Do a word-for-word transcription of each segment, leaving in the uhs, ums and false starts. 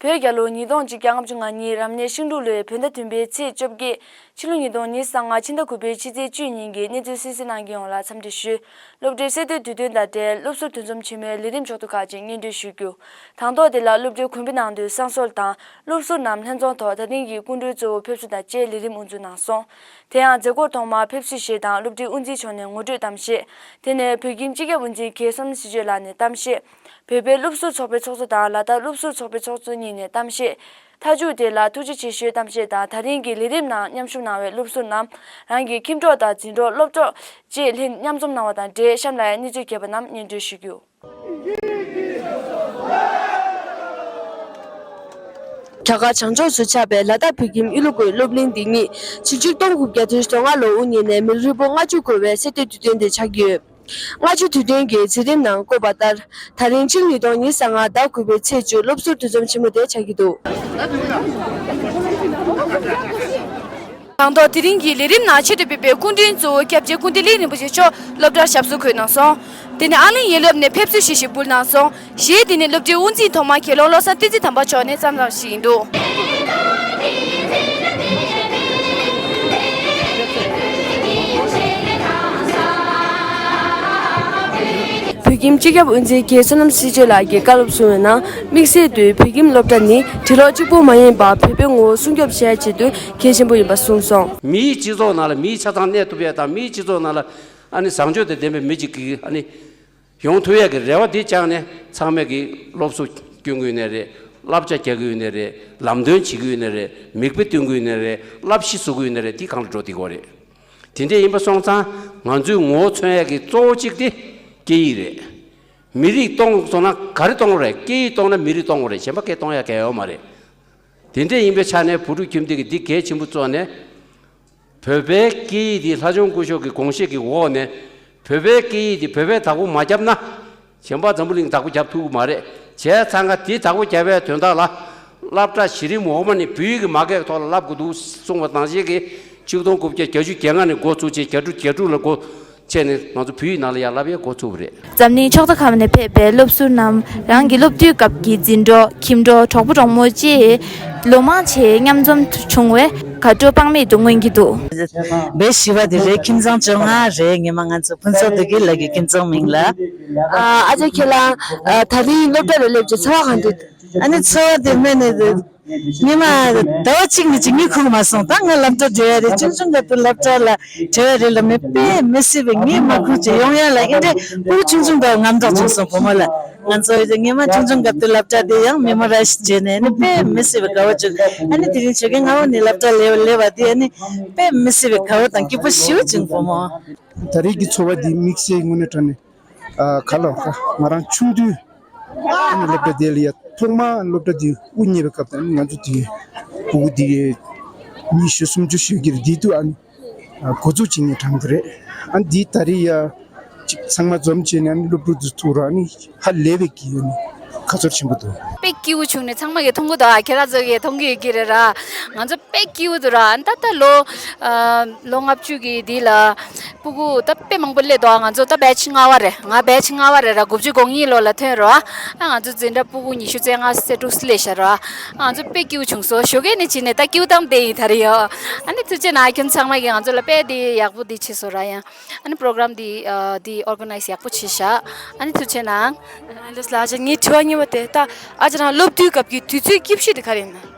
བོད་རྒྱལ་ལོ་ཉིས་སྟོང་གཅིག་བརྒྱ་ལྔ་བཅུ་ང་གཉིས་རབ་གནས་ཤིང་འབྲུག་ལོའི་བོད་ཟླ་བདུན་པའི་ཚེས་བཅོ་བརྒྱད། ཕྱི་ལོ་ཉིས་སྟོང་ཉི་ཤུ་རྩ་ལྔ་ཕྱི་ཟླ་དགུ་པའི་ཕྱི་ཚེས་བཅུ་གཉིས་ཀྱི་གནས་ཚུལ་སིལ་སིལ་གནང་མཁན་ཡོངས་ལ་འཚམས་འདྲི་ཞུ། སློབ་གྲྭའི་གསར་གཏོད་དུས་སྟོན་དང་འབྲེལ་སློབ་ཟུར་འདུ་འཛོམས་ཆེན་མོའི་ལས་རིམ་ཕྱོགས་བསྡུས་ཁག་ཅིག་སྙན་སྒྲོན་ཞུ་རྒྱུ། དང་ཐོག་དེ་ལ་སློབ་གྲྭའི་གོང་འཕེལ་ནང་དོན་གསར་བཟོ་དང་སློབ་ཟུར་རྣམས་ལྷན་འཛོམས་ཐོག་ད་ཐེངས་ཀྱི་སྐུ་མགྲོན་གཙོ་བོ་ཕེབས་བསུ་དང་བཅས་ལས་རིམ་དབུ་འཛུགས་གནང་སོང་། དེ་ཡང་མཛད་སྒོར་ཐོག་མར་ཕེབས་བསུ་བཞེས་དང་སློབ་གྲྭའི་དབུ་འཛིན་མཆོག་ནས་ངོ་སྤྲོད་གཏམ་བཤད། དེ་ནས་བོད་ཁྱིམ་སྤྱི་ཁྱབ་དབུ་འཛིན་རྒྱལ་བསོད་ནམས་སྲིད་ཆོས་ལགས་ནས་གཏམ་བཤད། བོད་པའི་སློབ་ཟུར་ཚོགས་པའི་ཚོགས་གཙོ་དང་ལ་དྭགས་སློབ་ཟུར་ཚོགས་པའི་ཚོགས་གཙོ་གཉིས་ནས་གཏམ་བཤད། མཐའ་མཇུག་དེ་ལ་ཐུགས་རྗེ་ཆེ་ཞུའི་གཏམ་བཤད་དང་ད་རིང་གི་ལས་རིམ་ནང་མཉམ་ཞུགས་གནང་བའི་སློབ་ཟུར་རྣམས་རང་གི་ཁྱིམ་གྲོགས་དང་འཛིན་གྲོགས་སློབ་གྲོགས་བཅས་ལྷན་མཉམ་འཛོམས་གནང་བ་དང་འབྲེལ་གཤམ་ལ་ཡང་གནས་ཚུལ་གྱེར་པ་རྣམས་སྙན་སྒྲོན་ཞུ་རྒྱུ། རྒྱ་གར་བྱང་ཕྱོགས་སུ་ཆགས་པའི་ལ་དྭགས་བོད་ཁྱིམ་ཨི་ལུ་ཀུའི་སློབ་གླིང་འདི་ཉིད་ཆིག་སྟོང་དགུ་བརྒྱ་དོན་གཅིག་དོན་ལྔ་ལོར་དབུ་བརྙེས་ནས་མི་ལོ་ཧྲིལ་པོ་ལྔ་བཅུ་འཁོར་བའི་གསར་གཏོད་དུས་སྟོན་དེ་ཆགས་ཀྱི་ཡོད། ལྔ་བཅུ་དུས་སྟོན་གྱི་མཛད་རིམ་ནང་བཀོད་པ་ལྟར། ད་རིང་ཕྱི་ལོ་ཉིས་སྟོང་ཉི་ཤུ་རྩ་ལྔ་ཟླ་དགུ་པའི་ཚེས་བཅུ་སློབ་ཟུར་འདུ་འཛོམས་ཆེན་མོ་དེ་ཆགས་ཀྱི་འདུག། དང་ཐོག་དེ་རིང་གི་ལས་རིམ་ནང་ཆེད་དུ་ཕེབས་པའི་སྐུ་མགྲོན་གཙོ་བོ་སྐྱབས་རྗེ་ཀུན་བདེ་གླིང་རིན་པོ་ཆེ་མཆོག་སློབ་གྲྭར་ཞབས་སོར་འཁོད་གནང་སོང་། དེ་ནས་ཨ་གླིང་ཡན་རླབས་ནས་ཕེབས་བསུ་ཞུས་ཤིང་འབུལ་གནང་སོང་། གཞས་དེ་ནི་སློབ་གྲྭའི་དབུ་འཛིན་ཐོག་མ་དགེ་སློང་བློ་བཟང་བསྟན་འཛིན་དམ་པ་མཆོག་ནས་བརྩམས་བཞག་ཞིག་ཡིན་འདུག། བོད་ཁྱིམ་སྤྱི་ཁྱབ་དབུ་འཛིན་རྒན་བསོད་ནམས་སྲིད་ཆོས་ལགས་ཀྱིས་བཀའ་སློབ་གསུངས་པའི་ནང་དམིགས་བསལ་དུ་བོད་ཁྱིམ་སློབ་གྲྭ་ནི་འབྲི་ཀློག་གཅིག་པུ་མ་ཡིན་པར་བོད་པའི་ངོ་བོ་སྲུང་སྐྱོབ་བྱེད་ཡ་ཆེད་དུ་གལ་ཆེན་པོ་ཡིན་པ་གསུངས་སོང་། མིའི་སྤྱི་ཚོགས་ནང་ལ་མིའི་ཆ་ཚང་གནས་ཐུབ་ཡ་དང་མིའི་སྤྱི་ཚོགས་ནང་ལ་ཨ་ནི་བཟང་སྤྱོད་དང་ལྡན་པའི་མི་གཅིག་གིས་ཨ་ནི། ཡོང་ཐུབ་ཡག་གི་རེ་བ་འདི་བཅངས་ནས་ཚང་མས་ཀྱི་སློབ་གསོ་སྐྱོན་གྱི་ཡོད་ནའི་རེད། བསླབ་བྱ་རྒྱག་གི་ཡོད་ནའི་རེད། ལམ་སྟོན་བྱེད་ཀྱི་ཡོད་ནའི་རེད། མིག་དཔེ་སྟོན་གྱི་ཡོད་ནའི་རེད། བསླབ་གཞི་བཟོ་གི་ཡོད་ནའི་རེད། འདི་གང་ལ་འགྲོ་འདི་གོ་རེད། དེ་འདྲས་ཡིན་པ་སོང་ཙང་ང་ཚོའི་ངོ་བོ་མཚོན་ཡག་གི་གཙོ་བོ་གཅིག་དེ་སྐད་ཡིག་རེད། མི་རིགས་སྟོང་སོང་ན་ག་རེ་སྟོང་རེད། སྐད་ཡིག་སྟོང་ན་མི་རིགས་སྟོང་རེད། གཞན་པ་སྐད་གཏོང་ཡག་གལ་ཡོད་མ་རེད། དེ་འདྲས་ཡིན་པའི་ཆ་ནས་བོད་ཕྲུག་ཁྱིམ་སྡེ་གི་འདི་གལ་ཆེན་པོ་བཙོག་ནས། བོད་པའི་སྐད་ཡིག་འདི་ལྷ་ལྕམ་སྐུ་ཞབས་ཀྱི་དགོངས་བཞེད་ཀྱི་འོག་ནས་བོད་པའི་སྐད་ཡིག་འདི་བོད་པའི་བདག་པོ་མ་བརྒྱབ་ན་གཞན་པ་འཛམ་བུ་གླིང་བདག་པོ་རྒྱབ་ཐུབ་ཀྱི་མ་རེད། བྱས་ཙང་ཀ་འདི་བདག་པོ་རྒྱབ་པའི་དོན་དག་ལ་སློབ་གྲྭ་གཞི་རིམ་འོག་མ་ནས་བོད་ཡིག་གི་མ་སྐད་ཐོག་ལ་བསླབ་དགོས་འདུག་གསུངས་པ་ནང་བཞིན་གྱི་ཆིག་སྟོང་དགུ་བརྒྱ་བརྒྱད་ཅུ་གྱ་ལྔ་ནས་འགོ་ཚུགས་བྱས་བརྒྱད་ཅུ་གྱ་དྲུག་ལ་འགོ་བྱས་ནས་ང་ཚོ་བོད་ཡིག་ནང་ལ་ཡར་བསླབ་ཡས་འགོ་ཚུགས་པ་རེད། འཛམ་གླིང་ཕྱོགས་མཐའ་ཁག་ནས་ཕེབས་པའི་སློབ་ཟུར་རྣམས་རང་གི་སློབ་དུས་སྐབས་ཀྱི་འཛིན་གྲོགས་ཁྱིམ་གྲོགས་གྲོགས་པོ་གྲོགས་མོ་བཅས་ལོ་མང་ཆེ་མཉམ་འཛོམས་བྱུང་བས་དགའ་སྤྲོ་དཔག་མེད་དུ་མངོན་གྱི་འདུག། བེ་ཤི་བ་དེ་རེད། ཁྱིམ་ཚང་བཅོ་ལྔ་རེད། ངེད་མ་ང་ཚོ་ཕུན་ཚོགས་སྡེ་དགེ་ལ་གི་ཁྱིམ་ཚང་མིང་ལ། ཨ་ཨ་ཅག་ཁྱེད་ལ་ཨ་ད་རིང་སློབ་གྲྭ་ལ་སླེབས་ཀྱི་ཚོར་བ་གང་འདུག། ཨ་ནི་ཚོར་བ་དེ་སྨན་ནས་ཉི་མ་ཟླ་བ་གཅིག་ནས་གཅིག་གཉིད་ཁུག་མ་སོང་། ད་ང་སློབ་གྲྭ་འགྲོ་ཡ་རེད། ཆུང་ཆུང་སྐབས་དུ་སློབ་གྲྭ་ལ་བྲོས་ཡ་རེད་ལ་མི་དཔེ་མི་སྲིད་པའི་ངས་མ་ཁུག་ཅིག་ཡོང་ཡ་ལ་ཨེ་འདྲས་སྤུ་གུ་ཆུང་ཆུང་འདྲ་བོ་ངམ་འདྲ་བྱུང་སོང་བུ་མོ་ལ། ང་ཚོ་ཡི་ཉི་མ་ཆུང་ཆུང་སྐབས་དུ་སློབ་གྲྭ་དེ་ཡང་མེ་མོ་རའི་ཛི་བྱས་ནས་ཨ་ནི་དཔེ་མི་སྲིད་པའི་དགའ་བོ་བྱུང་། ཨ་ནི་དེ་རིང་ཆོས་རྒན་ང་འོ་ནས་སློབ་གྲྭ་ལེབ་ལེབ་པ་དེ་ཨ་ནི་དཔེ་མི་སྲིད་པའི་དགའ་བོ་དང་སྐྱིད་པོ་ཞེ་པོ་བྱུང་བུ་མོ། ད་རེས་ཀྱི་ཚོར་བ་འདི་དམིགས་བསལ་དངོས་གནས་དྲང་གནས་ཨ་ག་ལ་ང་རང་ཆུང་དུས་ཨ་ནི་སློབ་གྲྭ་དེ་ལ་ཡ་ཐོག་མ་སློབ་གྲྭ་དེ་དབུ་བརྙེས་པའི་སྐབས་དང་ང་ཚོ་དེ་སྤུ་གུ་དེ་ཉི་ཤུ་སུམ་ཅུ་ཞོལ་གྱི་རེད། དེ་དུས་ཨ་ནི་འགོ་འཛུགས་བྱེད་མཁན་དྲང་པོ་རེད། ཨ་ནི་དེ་ད་རེས་ཡ་ཅིག་ཚང་མ་འཛོམས་བྱས་ནས་ཨ་ནི་སློབ་ཕྲུག་དེ་ཚོ་ར་ཨ་ནི་ཧ་ལས་པའི་གི་ཨ་ནི་ཁ་ཚོར་ཆེན་པོ་འདུག། དཔེ་སྐྱིད་པོ་བྱུང་ནས་ཚང་མ་གིས་མཐོང་གི་འདུག་ཨ། ཁྱེད་རང་ཚོ་གིས་མཐོང་གི་ཡོད་ཀྱི་རེད་ར། ང་ཚོ་དཔེ་སྐྱིད་པོ་འདུག་ར། ཨ་ནི་ད་ལྟ་ལོ་ཨ་ལོ་ལྔ་བཅུ་གི་དེ་ལ་སྤུ་གུ་ད་དཔེ་མང་པོ་སླེབས་འདུག་ཨ། ང་ཚོ་ད་བེ་ཆི་ལྔ་པ་རེད། ང་བེ་ཆི་ལྔ་པ་རེད་ར། དགུ་བཅུ་གོ་གཉིས་ལོ་ལ་ཐོན་རོ་ཨ། ང་ཚོ་འཛིན་གྲྭ་སྤུ་གུ་ཉི་ཤུ་རྩ་ལྔ་རྩ་དྲུག་སླེབས་ཤག་རོ་ཨ། ང་ཚོ་དཔེ་སྐྱིད་པོ་བྱུང་སོང་། ཞོགས་ཀས་ནས་བྱས་ནས་ད་སྐྱིད་པོ་བཏང་བསྡད་ཡིན་ད་རེས་ཡོ། ཨ་ནི་ཐུགས་རྗེ་གནང་། ཁྱོད་ཚང་མ་གིས་ང་ཚོ་ལ་དཔེ་དེ་ཡག་པོ་དེ་བྱས་སོང་ར། ཡང་ཨ་ནི་པོ་རོ་གྷ་རམ་དེ་ཨ་དེ་ཨོར་གྷ་ནའིཛ་ཡག་པོ་བྱས་ཤག། ཨ་ནི་ཐུགས་རྗེ་གནང་། ཨ་ལགས་སོ་ལགས། ཨ་ཅག་ངའི་དྲི་བ་གཉིས་པ་དེ་ད་ཨ་ཅག་རང་སློབ་དུས་སྐབས་ཀྱི་དུས་ཚོད་སྐྱིད་ཤོས་དེ་ག་རེ་ཡིན་ན།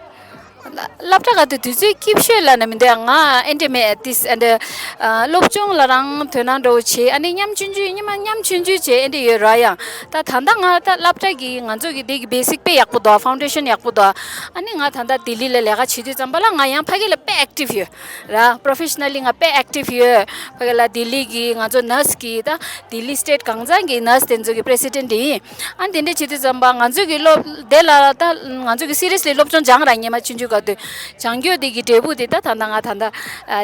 སློབ་གྲྭ་སྐབས་དུས་དུས་ཚོད་སྐྱིད་ཤོས་ལབ་ན་མི་འདུག་ང་ཨེ་འདྲས་མེད་དེ་ཨ་འདྲས་ཨ་སློབ་སྦྱོང་ལ་རང་དོ་སྣང་འདྲ་བོ་བྱེད། ཨ་ནི་མཉམ་ཆུང་ཆུང་ཉི་མ་མཉམ་ཆུང་ཆུང་བྱེད་ཨེ་འདྲས་ཡོད་ར། ཡང་ད་ད་ལྟ་ང་ད་སློབ་གྲྭ་གི་ང་ཚོ་གི་དེ་གི་བེ་སིག་དཔེ་ཡག་པོ་འདུག། ཕའུན་ཌེ་ཤན་ཡག་པོ་འདུག། ཨ་ནི་ང་ད་ལྟ་ལྡི་ལི་ལ་ལས་ཀ་བྱེད་དུས་ཙམ་པ་ལ་ང་ཡང་ཕ་གི་ལ་དཔེ་ཨེག་ཊིབ་ཡོད། ར། པོ་རོ་ཕེ་ཤ་ནལ་ལི་ང་དཔེ་ཨེག་ཊིབ་ཡོད། ཕ་གི་ལ་ལྡི་ལི་གི་ང་ཚོ་ནར་སི་གི་ད་ལྡི་ལི་སི་ཊེཊ་གང་ཚང་གི་ནར་སི་དེ་ཚོ་གི་པི་རེ་སི་ཌེན་ཊི་ཡིན། ཨ་དེ་འདྲ་བྱེད་དུས་ཙམ་པ་ང་ཚོ་གི་སློབ་དེ་ལ་ད་ང་ཚོ་གི་སི་རི་ཡས་ལི་སློབ་སྦྱོང་སྦྱངས་ར། ཉི་མ་ཆུང་ཆུང་སྐབས་དུས་སྦྱང་རྒྱུ་དེ་གི་འབྲས་བུ་དེ་ད་ད་ལྟ་ང་ད་ལྟ་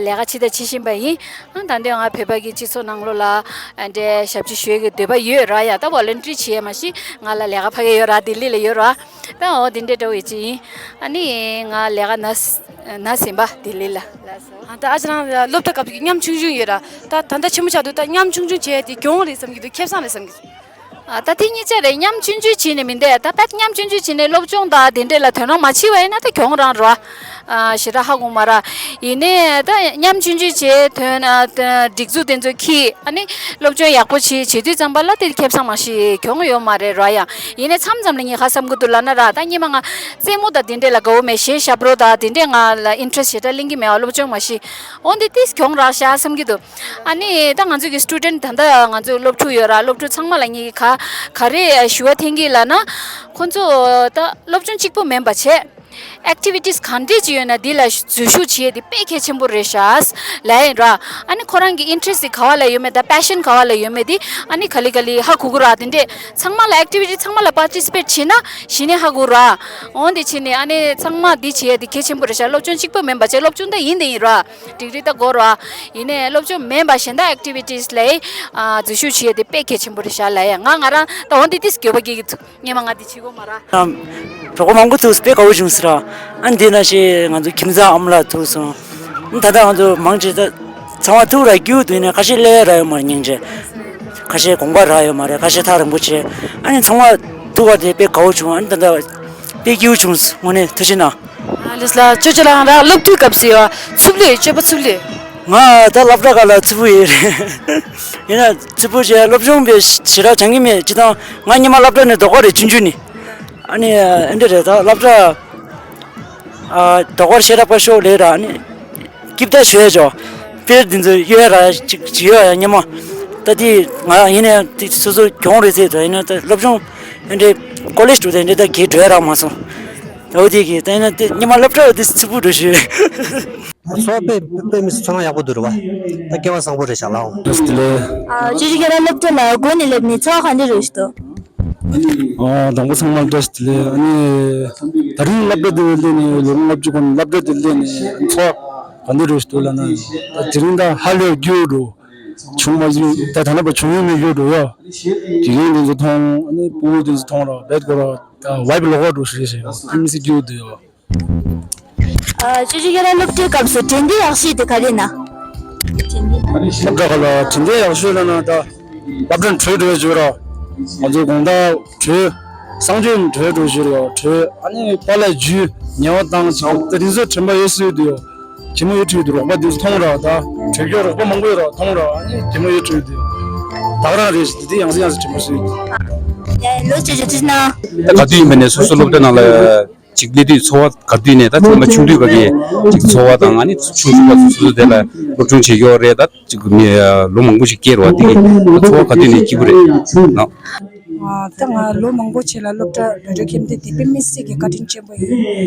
ལས་ཀ་བྱེད་ད་བྱེད་བཞིན་པ་ཡིན། ཨ་ད་འདོད་ང་བོད་པ་གི་སྤྱི་ཚོགས་ནང་ལོགས་ལ་ཨ་འདྲ་ཞབས་ཕྱི་ཞུ་ཡས་གི་འདོད་པ་ཡོད་ར། ཡ་ད་ཝོ་ལན་ཊི་རི་བྱེད་ཡས་མ་གཞི་ང་ལ་ལས་ཀ་ཕ་གི་ཡོད་ར། ལྡི་ལི་ལ་ཡོད་ར། ད་འོ་དེ་འདྲའི་འདྲ་བོ་ཅིག་ཡིན། ཨ་ནི་ང་ལས་ཀ་ན་ན་ཟིན་པ་ལྡི་ལི་ལ། ཨ་ད་ཨ་ཅག་རང་སློབ་གྲྭ་སྐབས་ཀྱི་ཉམ་ཆུང་ཆུང་ཡོད་ར། ད་ད་ལྟ་ཆེན་མོ་ཆགས་འདུག། ད་ཉམ་ཆུང་ཆུང་བྱས་དེ་གྱོང་རེད་བསམ་གྱི་འདུག། ཁེ་བཟང་རེད་བསམ་གྱི་འདུག། ཨ། ད་དེ་གཉིས་ཆ་རེད། མཉམ་ཆུང་ཆུང་བྱས་ནས་མི་འདུག་ད་དཔེ་མཉམ་ཆུང་ཆུང་བྱས་ནས་སློབ་སྦྱོང་དང་དེ་འདྲས་ལ་དོ་སྣང་མ་བྱས་པ་ཡིན་ན་ད་གྱོང་རང་རེད་བ། ཨ། ཞེ་དྲག་ཧ་གོ་མ་རེད། ཡིན་ནའི་ད་མཉམ་ཆུང་ཆུང་བྱས་དོན། ཨ། སྒྲིག་འཛུགས་དེ་ཚོ་འཁྱེར། ཨ་ནི་སློབ་སྦྱོང་ཡག་པོ་བྱེད་བྱེད་དུས་ཙམ་པ་ལ་དེ་ཁེ་བཟང་མ་ཞིག་གྱོང་ཡོད་མ་རེད་ར། ཡ། ཡིན་ནའི་མཚམས་མཚམས་ལ་ངས་ག་བསམ་གྱི་འདུག་ལབ་ན་ར། ད་སྔོན་མ་ང་རྩེད་མོ་དང་དེ་འདྲས་ལ་དགའ་བོ་མེད། གཞས་ཞབས་བྲོ་དང་དེ་འདྲས་ང་ལ་ཨིན་ཊི་རེ་སི་ཊི་ཞེ་དྲག་ལེན་གྱི་མེད་བ། སློབ་སྦྱོང་མ་ཞིག་འོ་འདི་ཏིས་གྱོང་རག་ཤག་བསམ་གྱི་འདུག་ཨ་ནི་ད་ང་ཚོ་གི་སི་ཊུ་ཌེན་ཊི་ད་ལྟ་ང་ཚོ་སློབ་ཕྲུག་ཡོད་ར། སློབ་ཕྲུག་ཚང་མ་ལ་ངས་ག་ག་རེ་ཞུ་བ་འཐེན་གྱི་ལབ་ན། ཁོ་ཚོ་ད་སློབ་སྦྱོང་གཅིག་པོ་མིན་པ་བྱས། ཨེག་ཊི་བི་ཊི་སི་གང་འདྲས་ཅིག་ཡོད་ན་འདི་ལ་འཛུལ་ཞུགས་བྱེད་ཡས་དེ་དཔེ་གལ་ཆེན་པོ་རེད་ཤག་ལབ་ཡིན་ར། ཨ་ནི་ཁོ་རང་གི་ཨིན་ཊི་རེ་སི་དེ་ག་བ་ལ་ཡོད་མེད་དང་པེ་ཤན་ག་བ་ལ་ཡོད་མེད་དེ་ཨ་ནི་ག་ལེ་ག་ལེ་ཧ་གོ་གི་ར། དེ་འདྲས་ཚང་མ་ལ་ཨེག་ཊི་བི་ཊི་ཚང་མ་ལ་པར་ཊི་སི་པེ་ཊི་བྱས་ན་གཞི་ནས་ཧ་གོ་ར། འོ་འདི་བྱས་ནས་ཨ་ནི་ཚང་མ་འདི་བྱེད་ཡས་དེ་གལ་ཆེན་པོ་རེད་ཤག་སློབ་སྦྱོང་གཅིག་པོ་མིན་པ་བྱས། སློབ་སྦྱོང་ད་ཡིན་དེ་ཡིན་ར། ཌིག་རི་ད་དགོས་ར། ཡིན་ནའི་སློབ་སྦྱོང་མིན་པ་གཞན་དག་ཨེག་ཊི་བི་ཊི་སི་ལ་ཨ་འཛུལ་ཞུགས་བྱེད་ཡས་དེ་དཔེ་གལ་ཆེན་པོ་རེད་ཤག་ལབ་ཡ། ང་ང་རང་ད་འོ་འདི་ཏིས་འགྱོད་པ་སྐྱེ་གི་འདུག་སྔོན་མ་ང་འདི་བྱེད་དགོས་མ་ར། ཨམ། གྲོགས་པོ་མང་པོ་འདུག་དཔེ་དགའ་བོ་བྱུང་ཟེར་ར། ཨ་འདི་ན་ཞེས་ང་ཚོ་ཁྱིམ་ཚང་ཨ་མ་ལགས་ཐུག་སོང་། ད་ལྟ་ང་ཚོ་མང་ཆེ་ད་ཚང་མ་ཐུག་ར་སྐྱིད་པོ་འདུག་ཡིན་ནའི་ཁ་ཤས་སླེབས་རག་ཡོད་མ་རེད། སྙིང་རྗེ། ཁ་ཤས་དགོངས་པ་རག་ཡོད་མ་རེད། ཁ་ཤས་ཐག་རིང་པོ་བྱས། ཨ་ནི་ཚང་མ་ཐུག་པ་དེ་དཔེ་དགའ་བོ་བྱུང་། ཨ་ནི་ད་ལྟ་དཔེ་སྐྱིད་པོ་བྱུང་། དངོས་གནས་ཐུགས་རྗེ་གནང་། ཨ་ལེས་ལགས། ཁྱོད་ཁྱོད་རང་རང་སློབ་དུས་སྐབས་སུ་ཡོད་ཚུབ་ལེ་སྤྱོད་པ་ཚུབ་ལེ། ང་ད་སློབ་གྲྭ་ཁག་ལ་ཚུབ་པོ་ཡོད་རེད། ཡིན་ན་ཚུབ་པོ་བྱས་སློབ་སྦྱོང་དཔེ་ཞེ་དྲག་སྦྱང་གི་མེད། སྤྱིར་བཏང་ང་སྔོན་མ་སློབ་གྲྭ་ནས་ལྡོག་པ་རེད། ཆུང་ཆུང་ནས། ཨ་ནི་ཨ་འདྲ་རེད། ད་སློབ་གྲྭ་ཨ་ལྡོག་པར་ཤེས་རབ་པ་ཤོག་ལེ་ར། ཨ་ནི་སྐྱིབ་ད་ཞོད་ཅོ་དཔེར་འདི་ཚོ་གཡོལ་ར་ཅིག་ཅིག་ཡོད་ཡ་སྔོན་མ། ད་དེ་ང་ཡིན་ནའི་དེ་སོ་སོ་གྱོང་རེད་ཟེར། ད་ཡིན་ན་ད་སློབ་སྦྱོང་ཨ་འདྲ་ཀོ་ལེཇ་འགྲོ་དེ་འདྲ་ད་གི་འགྲོ་ཡ་རག་མ་སོང་། ད་འོ་དེ་གི་ད་ཡིན་ན་དེ་སྔོན་མ་སློབ་གྲྭ་འོ་དེ་ཚུགས་པོ་འགྲོ་ཞུ། ཚོགས་པའི་དཔེ་མི་སྲིད་ཚོར་སྣང་ཡག་པོ་འདུག་རེད་བ། ད་སྐལ་བ་བཟང་པོ་རེད་ཤག་ལགས། ཨ་ཅོ་ཅོ་ཁྱེད་རང་སློབ་གྲྭ་ལ་དགོང་ནས་སླེབས་ནས་ཚོར་བ་ག་འདྲ་རེད་ཞུ་དོ། ཨ་དང་པོ་ཚང་མ་བཀྲ་ཤིས་བདེ་ལེགས། ཨ་ནི་ད་རིང་སློབ་གྲྭ་འདི་སླེབས་ནས་ལོ་ངོ་ལྔ་བཅུ་གོང་སློབ་གྲྭ་འདི་སླེབས་ནས་ཚོར་བ་ག་འདྲ་རེད་ཞུ་དོ་ལབ་ན། ད་དེ་རིང་ད་ཧ་ལས་སྐྱིད་པོ་འདུག་བྱུང་མ་བྱུང་ད་ད་ལྟ་བ་བྱུང་ཡོད་མེད་ཡོད་འགྲོ་ཡ། དགེ་རྒན་དེ་ཚོ་མཐོང་། ཨ་ནི་སྤུ་གུ་དེ་ཚོ་མཐོང་ར། བེད་ཀོ་ར་ད་ཝའི་བི་ལོག་འགྲོ་ཞིག་རེད་ཟེར་ཡ། དེ་མི་སྲིད་སྐྱིད་པོ་འདུག་ཡ། ཨ་ཅོ་ཅོ་ཁྱེད་རང་སློབ་གྲྭའི་སྐབས་སུ་དྲན་རྟེན་ཡག་ཤོས་དེ་ག་རེ་ན། སློབ་གྲྭ་ཁག་ལ་དྲན་རྟེན་ཡག་ཤོས་ལ་ན་ད་སློབ་གྲྭ་གྲོལ་འགྲོ་བའི་བརྗོད་ར། ང་ཚོ་དགོང་དག་གྲོལ། གསང་སྤྱོད་གྲོལ་འགྲོ་བའི་བརྗོད་ར། གྲོལ། ཨ་ནི་པཱ་ལགས་རྒྱུད་ཉེ་བ་བཏང་ཅིག་ད་དེ་ཚོ་དྲན་པ་ཡོད་སྲིད་འདུག་ཡོ། གད་མོ་ཡོད་བྲིས་འདུག་རོགས་པ་དེ་ཚོ་མཐོང་ར། ད་གྲོལ་སྐྱོ་རོགས་པ་མང་པོ་ཡོད་ར། མཐོང་ར། ཨ་ནི་གད་མོ་ཡོད་བྲིས་འདུག་ད་ག་རང་རེད། དེ་དེ་ཡང་སེ་ཡང་སེ་དྲན་པ་སྲིད། ཡ་ལོ་ཅོ་ཅོ་ཅོ་ཅོ་ན། ད་ག་དུས་ཡིན་པ་ནས་སོ་སོ་སློབ་གྲྭ་ནང་ལ་ཅིག་སླེབས་དུས་ཚོར་བ་ག་དུས་ནས། ད་ཚང་མ་ཆུང་དུས་སྐབས་ཀྱི་ཅིག་ཚོར་བ་དང་། ཨ་ནི་ཆུང་ཆུང་སྐབས་སུ་སོ་སོ་དེ་ལ་སློབ་སྦྱོང་བྱེད་ཀྱི་ཡོད་རེད། ད་ཅིག་མི་ལོ་མང་པོ་ཞིག་སྐྱེལ་རོགས་དེ་གི་ཚོར་བ་ག་དུས་ནས་སྐྱིད་པོ་རེད་ན། ད་ང་ལོ་མང་པོ་ཕྱིན་ལ་སློབ་གྲྭ་འགྲོ་འགྲོ་ཁྱིམ་སྡེ་དེ་དཔེ་མི་སྲིད་ཀྱི་བཀའ་དྲིན་ཆེན་པོ་ཡིན།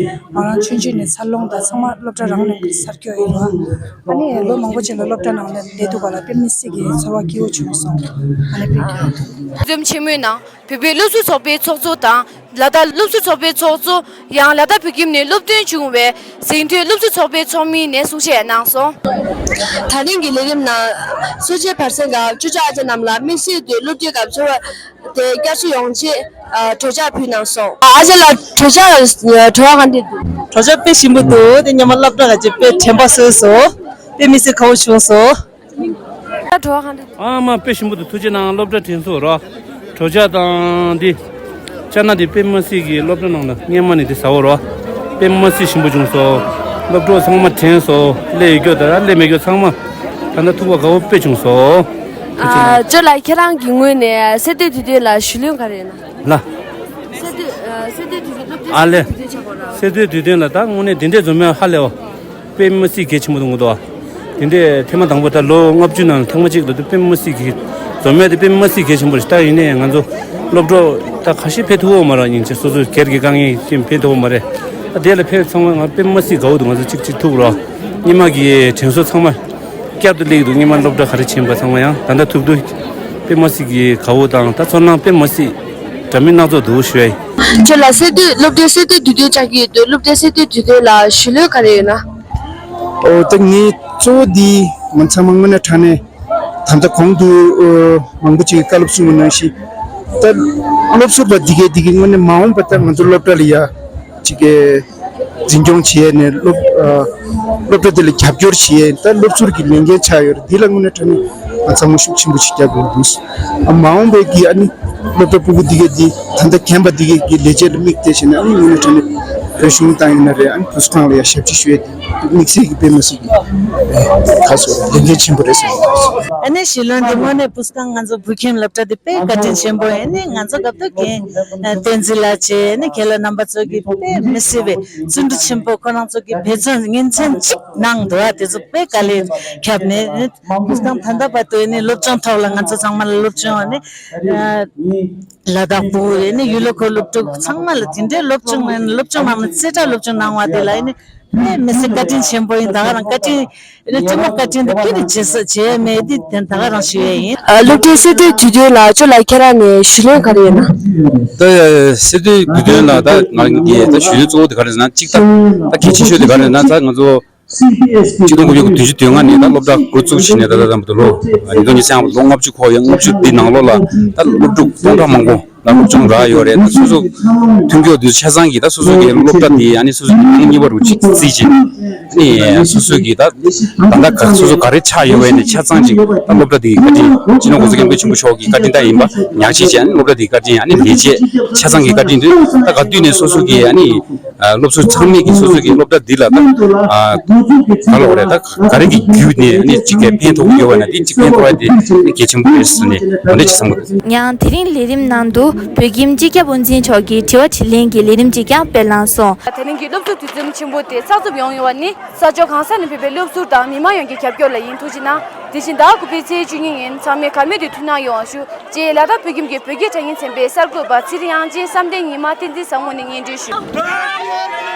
ང་རང་ཆུང་ཆུང་ནས་འཚར་ལོངས་དང་ཚང་མ་སློབ་གྲྭ་རང་ནས་འཚར་སྐྱོ་ཡིན་རོགས། ཨ་ནི་ལོ་མང་པོ་ཕྱིན་ལ་སློབ་གྲྭ་ནང་ལ་བསྡད་འདུག་ག་ལ་དཔེ་མི་སྲིད་ཀྱི་ཚོར་བ་སྐྱིད་པོ་བྱུང་སོང་། ཨ་ནི་དཔེ་སྐྱིད་པོ་འདུག་འཛོམས་ཆེན་མོའི་ནང་བོད་པའི་སློབ་ཕྲུག་ཚོགས་པའི་ཚོགས་གཙོ་དང་། ལ་དྭགས་སློབ་ཕྲུག་ཚོགས་པའི་ཚོགས་གཙོ། ཡང་ལ་དྭགས་བོད་ཁྱིམ་ནས་སློབ་སྟོན་བྱུང་བའི་གཟེངས་བསྟོད་སློབ་ཕྲུག་ཚོགས་པའི་ཚོགས་མི་ནས་གསུང་བཤད་གནང་སོང་། དེ་རིང་གི་ལས་རིམ་ནང་། གསོ་བྱེད་བར་གསེང་སྐབས་ཅོ་ཅོ་ཨ་ཅག་རྣམས་ལ་དམིགས་བསལ་དུ་སློབ་གྲྭའི་སྐབས་ཚོར་བ་དེ་བསྐྱར་གསོ་ཡོང་ཆེད་གྲོས་འཆར་ཕུལ་གནང་སོང་། ཨ་ཅག་ལགས་གྲོས་འཆར་གྲོས་བ་ག་འདྲ་འདུག་གྲོས་འཆར་དཔེ་ཞིམ་པོ་འདུག་དེ་སྔོན་མ་སློབ་གྲྭ་ག་ཅིག་དཔེ་དྲན་པ་གསོས་སོང་། དཔེ་མི་སྲིད་དགའ་བོ་བྱུང་སོང་། ད་གྲོས་ག་འདྲ། ཨ་མ་དཔེ་ཞིམ་པོ་འདུག་ཐུགས་རྗེ་གནང་། སློབ་གྲྭ་དྲན་གསོ་རོ། གྲོས་འཆར་དང་འདི། ཅ་ན་འདི་དཔེ་མི་སྲིད་ཀྱི་སློབ་གྲྭ་ནང་ལ་སྔོན་མ་ནས་འདི་ཟ་འོ་རོ། དཔེ་མི་སྲིད་ཞིམ་པོ་བྱུང་སོང་། སློབ་གྲོགས་ཚང་མ་དྲན་སོང་། སླེབས་ཡོད་རྒྱུ་དང་སླེབས་མེད་རྒྱུ་ཚང་མ། ད་ལྟ་ཐུག་པ་དགའ་བོ་དཔེ་བྱུང་སོང་། ཐུགས་རྗེ་གནང་། ཨ་ཅོ་ལགས་ཁྱེད་རང་གི་ངོས་ནས་གསོལ་འདེབས་དུས་སྟོན་ལ་ཞུ་ལན་ག་རེ་ཡིན་ན། ལ། གསོལ་འདེབས་ཨ་གསོལ་འདེབས་དུས་སྟོན་སློབ་གྲྭའི་ལ། གསོལ་འདེབས་དུས་སྟོན་ལ་ད་དངོས་གནས་འདི་འདྲས་འཛོམས་མེད་ཧ་ལས་འོ། དཔེ་མི་སྲིད་གལ་ཆེན་པོ་འདུག་ངོ་དོ། དེ་འདྲས་ཐེངས་མ་དང་པོ་ད་ལོ་ལྔ་བཅུ་ནང་ཐེངས་མ་གཅིག་ལ་དུ་དཔེ་མི་སྲིད་གི། འཛོམས་མེད་དེ་དཔེ་མི་སྲིད་གལ་ཆེན་པོ་རེད། ད་ཡིན་ནའི་ང་ཚོ་སློབ་གྲོགས་ད་ཁ་ཤས་ཕེབས་ཐུབ་འོ་མ་ར། ཡིན་ཅེ་སོ་སོའི་སྒེར་གྱི་དཀའ་ངལ་ཅན་ཕེབས་ཐུབ་འོ་མ་རེད། ད་དེ་ལ་ཕེབས་ཚང་མ་ང་དཔེ་མི་སྲིད་དགའ་བོ་འདུག་ང་ཚོ་གཅིག་གཅིག་ཐུག་རོགས། སྔོན་མ་གི་དྲན་གསོ་ཚང་མ་བསྐྱར་དུ་སླེབས་འདུག་སྔོན་མ་སློབ་གྲྭ་ག་རེ་ཕྱིན་པ་ཚང་མ་ཡང་ད་ལྟ་ཐུག་དུས་དཔེ་མི་སྲིད་གི་དགའ་བོ་དང་ད་ཚོར་སྣང་དཔེ་མི་སྲིད་འདྲ་མིན་སྣ་ཚོགས་འདུག་ཞུ་ཡ་ཡིན། ཁྱོད་ལ་གསོལ་འདེབས་སློབ་གྲྭའི་གསོལ་འདེབས་དུས་སྟོན་བཅར་གྱི་ཡོད་དུས་སློབ་གྲྭའི་གསོལ་འདེབས་དུས་སྟོན་ལ་ཞུ་ལོས་ག་རེ་ཡོད་ན། ཨོ་ད་ངའི་གཙོ་བོ་འདི་ང་ཚང་མ་དངོས་གནས་དྲང་གནས་ད་ལྟ་གོང་དུ་ཨོ་མང་པོ་ཅིག་གིས་བཀའ་སློབ་གསུངས་པ་ནང་བཞིན་ད་སློབ་ཟུར་པ་འདི་གས་འདི་གས་དངོས་གནས་མ་འོངས་པ་ད་ང་ཚོ་སློབ་གྲྭ་ལ་ཡ་ཅིག་གི་འཛིན་སྐྱོང་བྱེད་ཡས་ནས་སློབ་ཨ་སློབ་གྲྭ་འདི་ལ་རྒྱབ་སྐྱོར་བྱེད་ཡས་ད་སློབ་ཟུར་གྱི་ལས་འགན་ཆགས་ཡོད་རེད། འདི་ལ་དངོས་གནས་དྲང་གནས་ང་ཚང་མ་ཤུགས་ཆེན་པོ་ཅིག་རྒྱབ་དགོས་འདུག་ཨ་མ་འོངས་པའི་གི་ཨ་ནི་ སློབ་གྲྭ་སྤུ་གུ་འདི་གས་འདི་ད་ལྟ་རྒན་པ་འདི་གས་ཀྱི་ལས་བྱེད་ལ་དམིགས་བལྟས་བྱས་ནས། ཨ་ནི་དངོས་གནས་དྲང་གནས་བོད་གཞུང་དང་ཡིན་ན་རེད། ཨ་ནི་བུ་གསོ་ཁང་ལ་ཡང་ཞབས་ཕྱི་ཞུ་ཡས་དེ་དམིགས་བསལ་གྱི་དཔེ་མི་སྲིད་ཀྱི་ཁ་སོ་ལས་འགན་ཆེན་པོ་རེད་ཟེར། ཨ་ནི་ཞི་ལོན་འདི་དངོས་གནས་བུ་གསོ་ཁང་ང་ཚོ་བོད་ཁྱིམ་སློབ་གྲྭ་འདི་དཔེ་བཀའ་དྲིན་ཆེན་པོ་ཡིན། ཨ་ནི་ང་ཚོ་སྐབས་དུ་རྒན་བསྟན་འཛིན་ལགས་བྱས། ཨ་ནི་རྒན་ལགས་རྣམ་པ་ཚོ་གིས་དཔེ་མི་སྲིད་པའི་བརྩོན་འགྲུས་ཆེན་པོ། ཁོ་རང་ཚོ་གིས་འབད་བརྩོན་ཉིན་མཚན་གཅིག་གནང་འདུག་ཨ་དེ་ཚོ་དཔེ་དཀའ་ལས་ཁྱབ་ནས། ཨ་ནི་བུ་གསོ་ཁང་ད་ལྟ་བར་དུ་ཨ་ནི་སློབ་སྦྱོང་ཐོག་ལ་ང་ཚོ་ཚང་མ་ལ་སློབ་སྦྱོང་ཨ་ནི་ལ་དྭགས་སྤུ་གུ་རེད། ཨ་ནི་ཡུལ་ལྷོ་ཁུལ་སློབ་ཕྲུག་ཚང་མ་ལ་དེ་འདྲའི་སློབ་སྦྱོང་སློབ་སྦྱོང་གནང་ནས་རྩེ་གྲས་སློབ་སྦྱོང་གནང་བ་དེ་ལ་ཨ་ནི་དཔེ་མི་སྲིད་བཀའ་དྲིན་ཆེན་པོ་ཡིན། ད་ག་རང་བཀའ་དྲིན་ཨ་ནི་སྤྱི་མོ་བཀའ་དྲིན་དེ་སྐྱིད་དུ་བྱེད་ས་བྱེད་མེད་དེ་དེ་ད་ག་རང་ཞུ་ཡས་ཡིན། ཨ། སློབ་གྲྭའི་གསར་གཏོད་དུས་སྟོན་ལ་ཅོ་ལགས་ཁྱེད་རང་ནས་ཞུ་ལན་ག་རེ་ཡོད་ན། ད་གསར་གཏོད་དུས་སྟོན་ལ་ད་ང་གིས་ད་ཞུ་ལན་གཙོ་བོ་དེ་ག་རེ་ཟེར་ན། གཅིག་ད་ད་གལ་ཆེ་ཤོས་དེ་ག་རེ་ཟེར་ན། ད་ང་ཚོ་ཆིག་སྟོང་དགུ་བརྒྱ་བདུན་ཅུ་དོན་ལྔ་ནས་ད་སློབ་གྲྭ་འགོ་བཙུགས་བྱས་ནས་ད་ལྟ་ཙམ་དུ་ལོ་ཉིས་སྟོང་ཉི་ཤུ་རྩ་ལྔ་ལོ་ལྔ་བཅུ་འཁོར་ཡོད། ལྔ་བཅུ་འདི་ནང་ལོགས་ལ་ད་སློབ་ཕྲུག་སྟོང་ཕྲག་མང་པོ་ད་སློབ་སྦྱོང་རག་ཡོད་རེད། ད་སོ་སོ་མཐུན་འགྱུར་དུ་ཆ་ཚང་གིས་ད་སོ་སོ་གི་སློབ་གྲྭ་དེ་ཨ་ནི་སོ་སོ་གི་ནང་གཉིས་པ་རུ་གཅིག་བརྩིས་བྱས། ཨ་ནི་སོ་སོ་གི་ད་ད་ལྟ་ག་སོ་སོ་ག་རེ་ཆགས་ཡོད་པ་ནས་ཆ་ཚང་ཅིག་ད་སློབ་གྲྭ་དེ་གི་བཀའ་དྲིན། སྤྱི་ནོར་༸གོང་ས་༸སྐྱབས་མགོན་ཆེན་པོ་མཆོག་གི་བཀའ་དྲིན་ད་ཡིན་པ་ཉག་གཅིག་བྱས། ཨ་ནི་སློབ་གྲྭ་དེ་གི་བཀའ་དྲིན། ཨ་ནི་ལས་བྱེད་ཆ་ཚང་གི་བཀའ་དྲིན་དུ་ད་ག་དུས་ནས་སོ་སོ་གི་ཨ་ནི་སློབ་ཕྲུག་ཚང་མས་ཀྱིས་སོ་སོ་གི་སློབ་གྲྭ་འདི་ལ་ད་ག་ལབ་དགོས་རེད། ད་ག་རེ་གི་བརྒྱུད་ནས་ཨ་ནི་གཅིག་གི་ཕན་ཐོགས་ཡོད་པ་ན་དེ་གཅིག་ཕན་ཐོགས་ཡ་དེ་ཨ་ནི་གལ་ཆེན་པོ་རེད་ཟེར་ནས་འོ་འདྲ་ཅིག་བསམ་གི་འདུག་ཡང་དེ་རིང་ལས་རིམ་ནང་དུ་བོད་ཁྱིམ་སྤྱི་ཁྱབ་དབུ་འཛིན་མཆོག་གིས་དྲི་བ་དྲིས་ལན་གྱི་ལས་རིམ་ཅིག་ཀྱང་སྤེལ་གནང་སོང་། དེ་རིང་གི་སློབ་གསོའི་དུས་འཛོམས་ཆེན་པོ་དེ་གསར་འཛུགས་ཡོང་ཡོད་པ་ནི་ས་ཕྱོགས་གང་ས་ནས་ཕེབས་པའི་སློབ་ཟུར་དང་མི་མང་ཡོངས་ཀྱི་རྒྱབ་སྐྱོར་ལ་ཡིན། ཐུགས་རྗེ་གནང་། དེ་བཞིན་ཟླ་དགུ་པའི་ཚེས་བཅུ་གཉིས་ཉིན་ཚང་མས་གར་མོས་དུས་ཐུགས་སྣང་ཡོང་བ་ཞུ། ཅེས་ལ་དྭགས་བོད་ཁྱིམ་གྱི་བོད་སྐད་དྲ་བརྙན་ཚན་པའི་གསར་འགོད་པ་ཚེ་རིང་དབྱངས་ཅན་བསམ་གཏན་ཉི་མ་བསྟན་འཛིན་བཟང་མོ་ནས་སྙན་སྒྲོན་ཞུ།